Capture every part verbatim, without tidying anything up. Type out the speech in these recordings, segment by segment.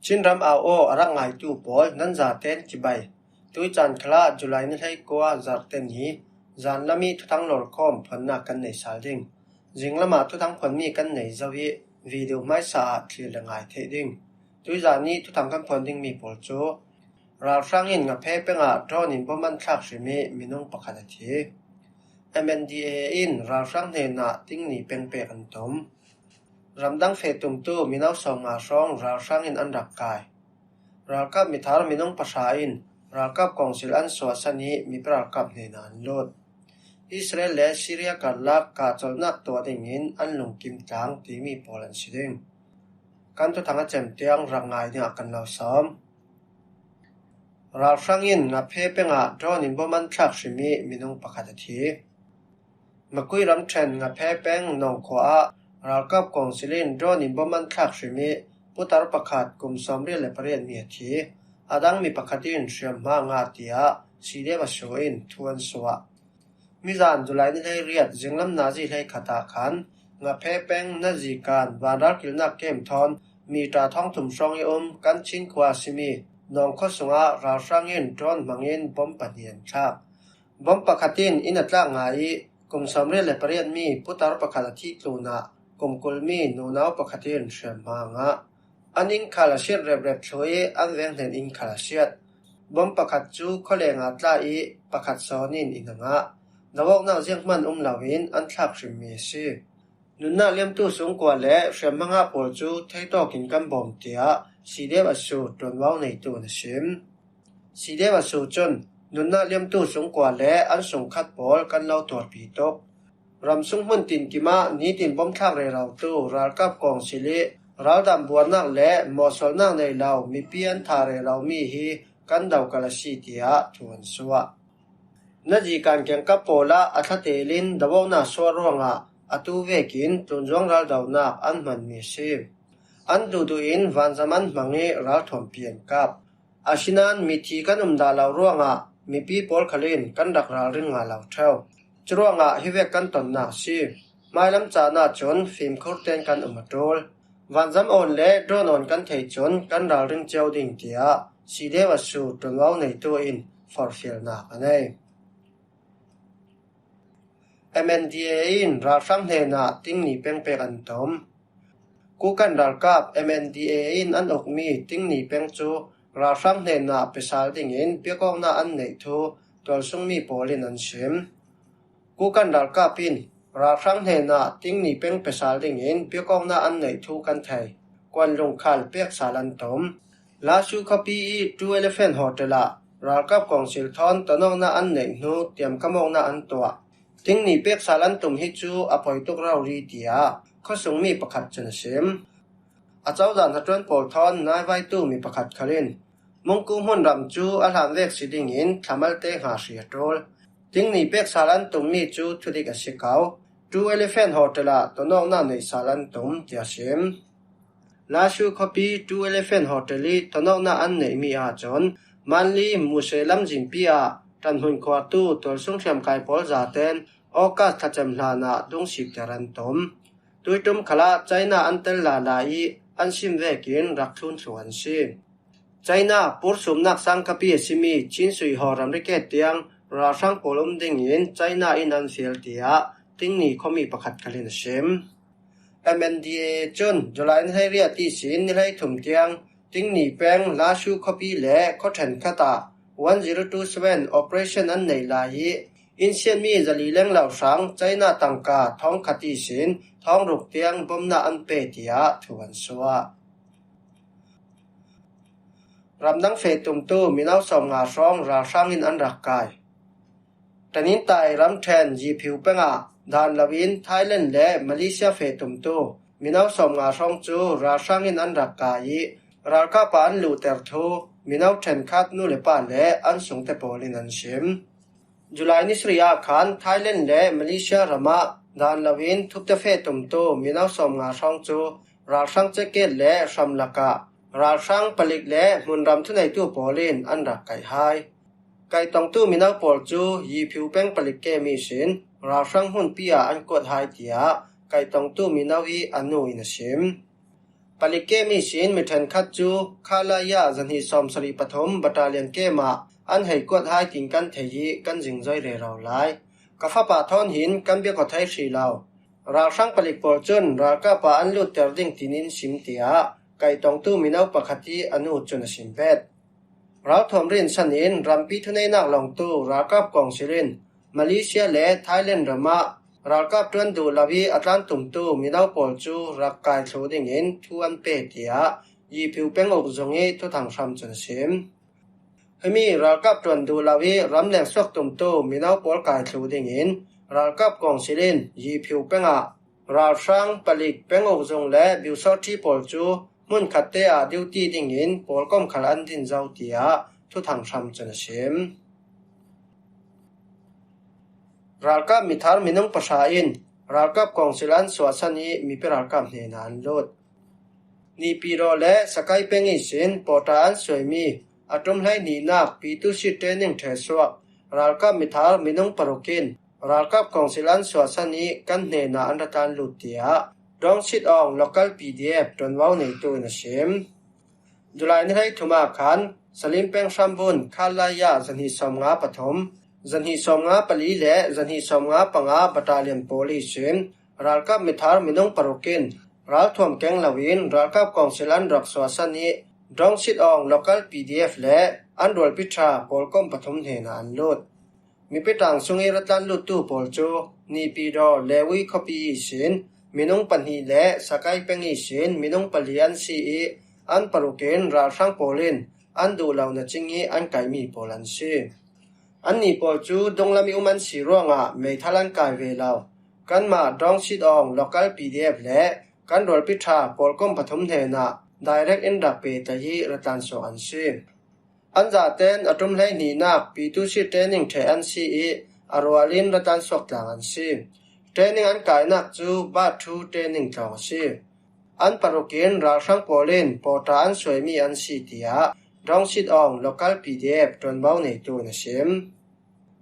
Chinram au aw a rak ngaitu pawl nan zaten cibai. Tuicaan khalah July ni hleikua zarhte ni zanlami thuthang lawrkhawm phuannak kan nei sal ding. Zinglamah thuthang phuanmi kan nei zo ih video hmaisa ah thlir le ngai theih ding. Tuizan ih thuthang kan phuan dingmi pawl cu ralhrang in Ngaphe pengah drone in bom an thlak hrim ih minung pakhat a thi. M N D A A in ralhrang hnenah tingni peng pek an tum. Ramdang feh tumtu mino sawmnga hrawng ralhrang in an rak kai. Ralkap mithar minung pahra in ralkap kawngsil an suahsan ih mipi ralkap hnenah an lut. Israel le Syria karlak kahcolhnak tuah dingin an lungkim tlang timi pawl an si ding. Kan thuthang a cem tiang rak ngai dingah kan lo sawm. Ralhrang in Ngaphe pengah drone in bom an thlak hrim ih minung pakhat a thi. Makui ramṭhen Ngaphe peng Nawng khua ah ralkap kawngsil in drone in bom an thlak hrim ih putar pakhat kum sawmriat le pariat mi a thi. A dang mi pakhat in hriamhma a ngah tiah C D F a su in thu an suah. Mizan July ni hleiriat zinglam nazi hleikhat ah khan Ngaphe peng nazi kan vanralkilnak kem thawn mita thawngthum hrawng ih um kan Chin khua a simi Nawng khua sungah ralhrang in drone hmangin bom pahnih an thlak. Bom pakhat in inn a tlak ngai ih kum sawmriat le pariat mi putar pakhat a thih tlunah kum kul mi nunau pakhat in hriamhma a ngah. An inn khal a siat reprep thlu ih an veng hnen inn khal a siat. Bom pakhat cu khualeng ah tla ih pakhat sawn in inn a ngah. Doawknak zianghman um loin an thlak hrimmi a si. Nunnak liamtu sungkua le hriamhma ngah pawl cu theitawk in kan bawm, tiah C D F a su ṭuanvo neitu in a sim. C D F a su cun nunnak liamtu sungkua le an sungkhat pawl kan lo tuarpi tuk. Ramsung hmun tinkim ah nitin bom thlak rerotu ralkap kawngsil ih raldam buarnak le mawhsawlnak nei lo mipi an thah reromi hi kan dokal a si, tiah thu an suah. Nazi kan kiangkap pawl ah a thlatel in doawknak suah ruangah atu vekin tlunzuang raldonak an hmanmi a si. An duhduh in vanzam an hmang ih ralthuampi an kap. Asinain mithi kan um dah lo ruangah mipi pawl khal in kan rak ralring ngah lo ṭheu. Curuangah hivek kan tonnak a si. Hmailam caan ahcun fimkhur tein kan um a ṭul. Vanzam awn le drone awn kan theih cun kan ralring cio ding, tiah C D F a su ṭuanvo neitu in forhfialnak a nei. M N D A A in ralhrang hnenah tingni peng pek an tum. Kukan ralkap M N D A A in an ukmi tingni peng cu ralhrang hnenah pe sal dingin biakawknak an neih thu tualsungmi pawl in an sim. Kukan ralkap in ralhrang hnenah tingni peng pe sal dingin biakawknak an neih thu kan thei. Kuanlung khal pek sal an tum. Lashu khuapi ih Two Elephant Hotel ah ralkap kawngsil thawn tonawknak an neih hnu tiamkamawknak an tuah. Tingni pek sal an tum hi cu a poi tuk rori, tiah khuasungmi pakhat cun a sim. A cozah hnaṭuan pawl thawn naivaitu mi pakhat khal in Mungku hmunram cu a hlan vek si dingin thlamalte hnga hri a ṭul. Tingni pek sal an tummi cu thudik a si ko. Two Elephant Hotel ah tonawknak neih sal an tum, tiah a sim. Lashu khuapi Two Elephant Hotel ih tonawknak an neihmi ahcun Manli Muse lamzinpi ah ṭanhmun khuartu tualsung hriamkai pawl zaten August thlacem hlanah dungsipter an tum. Tuiṭum khalah China an tel lala ih an sim vekin rak thlun thluh an si. China pursumnak sangkapi a simi Chin sui haw ramri ket tiang ralhrang pawl um dingin China in an fial, tiah tingni khuami pakhat khal in a sim. M N D A A cun July ni hleiriat ihsin ni hleithum tiang tingni peng Lashu khuapi le khuaṭhen khat ah one zero two seven operation an neih lai ih inn siatmi zali lenglo hrang China tangka thawngkhat ihsin thawngruk tiang bomnak an pe, tiah thu an suah. Ramdang feh tumtu mino sawmnga hrawng ralhrang in an rak kai. Tanintai ramṭhen Yiphiu pengah dan loin Thailand le Malaysia feh tumtu mino sawmnga hrawng cu ralhrang in an rak kai ih ralkap ah an luhter thu mino ṭhenkhat nu le pa le an sungte pawl in an sim. July ni sarih ah khan Thailand le Malaysia ram ah dan loin thupte feh tumtu mino sawmnga hrawng cu ralhrang ceket le hram lakah ralhrang palik le hmunram thuneitu pawl in an rak kaih hai. Kaihtongtu mino pawl cu Yiphiu peng palik kem ihsin ralhrang hmunpi ah an kuat hai, tiah kaihtongtu mino ih a nu in a sim. Palik kem ihsin mi ṭhenkhat cu Khalaya zahnih sawmsarih pathum battalion kem ah an hei kuat hai tiin kan thei ih kan zingzoi rero lai. Ka fapa thawn hin kan biak aw thei hrih lo. Ralhrang palik pawl cun ralkap ah an lutter ding tiin in sim, tiah kaihtongtu mino pakhat ih a nu cun a sim bet. Ralthuam rinsan in rampi thuneihnak lawngtu ralkap kawngsil in Malaysia le Thailand ram ah ralkap ṭuan duh lo ih a tlan tumtu mino pawl cu rak kai thluh dingin thu an pe, tiah Yiphiu peng uk zung ih Thuthang Hram cun a sim. Himi ralkap ṭuan duh lo ih ramleng suak tumtu mino pawl kai thluh dingin ralkap kawngsil in Yiphiu peng ah ralhrang palik peng uk zung le biusawṭhi pawl cu hmunkhatte ah duty dingin pawlkom khal an din zo, tiah Thuthang Hram cun a sim. Ralkap mithar minung pahra in ralkap kawngsil an suahsan ih mipi ralkap hnenah an lut. Naypyidaw le Sagaing peng ihsin pawṭa an suaimi a ṭum hlei hnihnak P two C training ṭheh suak ralkap mithar minung paruk in ralkap kawngsil an suahsan ih kan hnenah an ra tlan lut, tiah Dawngsit Awng local P D F ṭuanvo neitu in a sim. July ni hleithum ah khan Salim peng hrambun Khalaya zahnih sawmnga pathum, zahnih sawmnga pali le zahnih sawmnga panga battalion pawl ihsin ralkap mithar minung paruk in ralthuam keng loin ralkap kawngsil an rak suahsan ih Dawngsit Awng local P D F le an rualpi ṭha pawlkom pathum hnenah an lut. Mipi ṭang sungih ra tlan luttu pawl cu Naypyidaw Lewi khuapi ihsin minung pahnih le Sagaing peng ihsin minung pali an si ih an paruk in ralhrang pawl in an duh lo na cing ih an kaimi pawl an si. Annih pawl cu dunglam ih um an si ruangah meithal an kai ve lo. Kanmah Dawngsit Awng local P D F le kan rualpi ṭha pawlkom pathum hnenah direct in rak pe ta ih ra tlan suak an si. An zaten a ṭum hlei hnihnak P two C training ṭheh an si ih a rual in ra tlan suak tlang an si. Training an kainak cu Bathu training tlawng a si. An paruk in ralhrang pawl in pawṭa an suaimi an si, tiah Dawngsit Awng local P D F ṭuanvo neitu in a sim.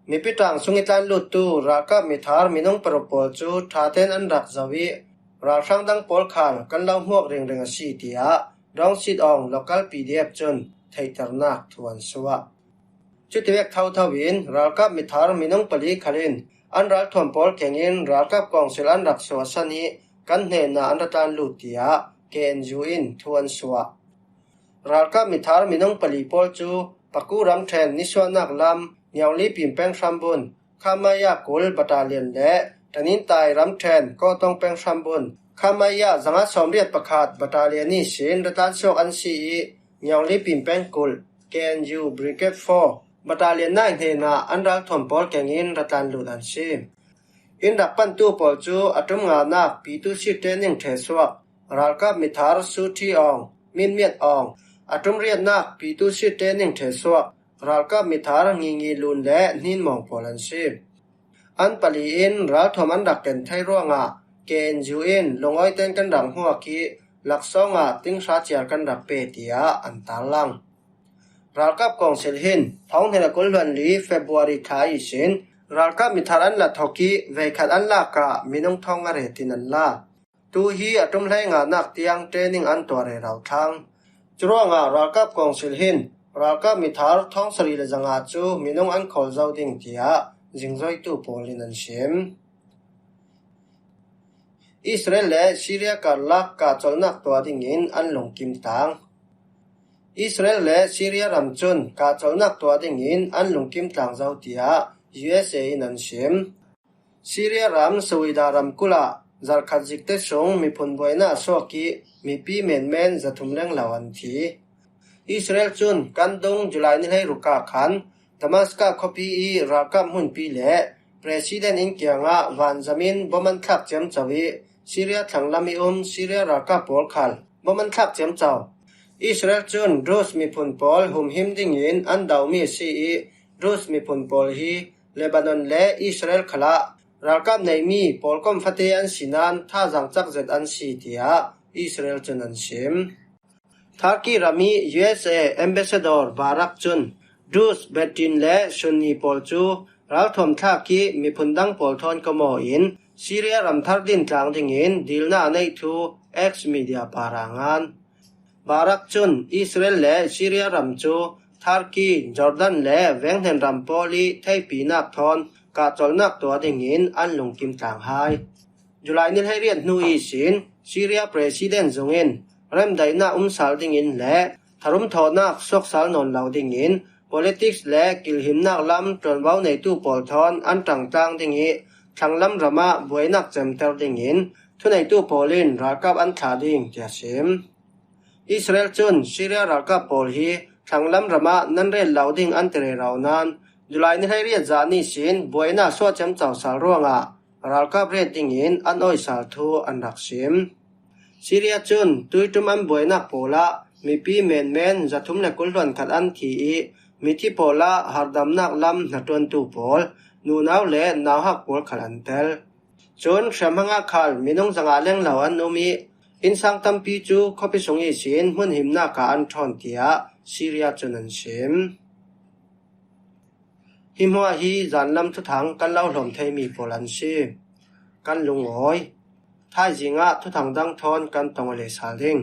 Mipi ṭang sung ih tlan luttu ralkap mithar minung paruk pawl cu ṭhaten an rak zoh ih ralhrang dang pawl khal kan lo hmuak ringring a si, tiah Dawngsit Awng local P D F cun theihternak thu an suah. Cutivek thotho in ralkap mithar minung pali khal in an ralthuam pawl kengin ralkap kawngsil an rak suahsan ih kan hnenah an ra tlan lut, tiah K N U in thu an suah. Ralkap mithar minung pali pawl cu Paku ramṭhen nisuahnak lam Ngiaulipim peng hrambun Khamaya kul battalion le Tanintai ramṭhen Kawtawng peng hrambun Khamaya zanga sawmriat pakhat battalion ihsin ra tlan suak an si ih Ngiaulipim peng kulh K N U Brigade four battalion nine hnenah an ralthuam pawl kengin ra tlan lut an si. In rak pantu pawl cu a ṭum nganak P two C training ṭheh suak ralkap mithar Suthi Awng, Minmiat Awng, a ṭum riatnak P two C training ṭheh suak ralkap mithar Ngingi Lun le Hnin Mawng pawl an si. An pali in ralthuam an rak ken thei ruangah K N U in lungawiten kan rak hmuak ih laksawng ah tinghra ciar kan rak pe, tiah an tarlang. Ralkap kawngsil hin thawng hnih le kul hluan li February thla ihsin ralkap mithar an la thok ih veikhat an lak ah minung thawng a retin an la. Tu hi a ṭum hlei nganak tiang training an tuah rero thlang. Curuangah ralkap kawngsil hin ralkap mithar thawng sarih le zanga cu minung an khawl zo ding, tiah zingzoitu pawl in an sim. Israel le Syria karlak kahcolhnak tuah dingin an lungkim tlang. Israel le Syria ram cun kahcolhnak tuah dingin an lungkim tlang zo, tiah U S A in an sim. Syria ram Suwida ramkulh ah zarhkhat zikte sung miphun buaina a suak ih mipi menmen zathum lenglo an thi. Israel cun kan dung July ni hleiruk ah khan Damascus khuapi ih ralkap hmunpi le President inn kiangah vanzamin bom an thlak ciamco ih Syria thlanglam ih um Syria ralkap pawl khal bom an thlak ciamco. Israel cun Druze miphun pawl humhim dingin an domi a si ih Druze miphun pawl hi Lebanon le Israel khalah ralkap neimi pawlkom fate an si nain thazaang cak zet an si, tiah Israel cun an sim. Turkey ram ih U S A Ambassador Barak cun Druze, Bedouin le Sunni pawl cu ralthuam thlak ih miphun dang pawl thawn kawmaw in Syria ram thar din tlang dingin dilna a neih thu X media parang an. Barak cun Israel le Syria ram cu Turkey, Jordan le venghnen ram pawl i theipinak thawn kahcolhnak tuah dingin an lungkim tlang hai. July ni hleiriat hnu ihsin Syria President zungin remdaihnak um sal dingin le tharum thawhnak suak sal nawn lo dingin politics le kilhimnak lam ṭuanvo neitu pawl thawn an ṭangtlang ding i thlanglam ramah buainak cemter dingin thuneitu pawl in ralkap an thlah ding tiah sim. Israel cun Syria ralkap pawl hi thlanglam ramah nan rel lo ding an ti rero nain July ni hleiriat zan ihsin buainak suah ciamco sal ruangah ralkap ret dingin an awi sal thu an rak sim. Syria cun tuiṭum an buainak pawl ah mipi menmen zathum le kul hluan khat an thi i mithi pawl ah harhdamnak lam hnaṭuantu pawl, nunau le nauhak pawl khal an tel. Cun hriamhma ah khal minung zanga lenglo an um i innsang tampi cu khuapi sung ihsin hmunhimnak ah an ṭhawn tiah Syria cun an sim. Hi hmuah hi zanlam thuthang kan lo hlawm theimi pawl an si. Kan lungawi. Thaizing ah thuthang dang thawn kan tong aw lei sal ding.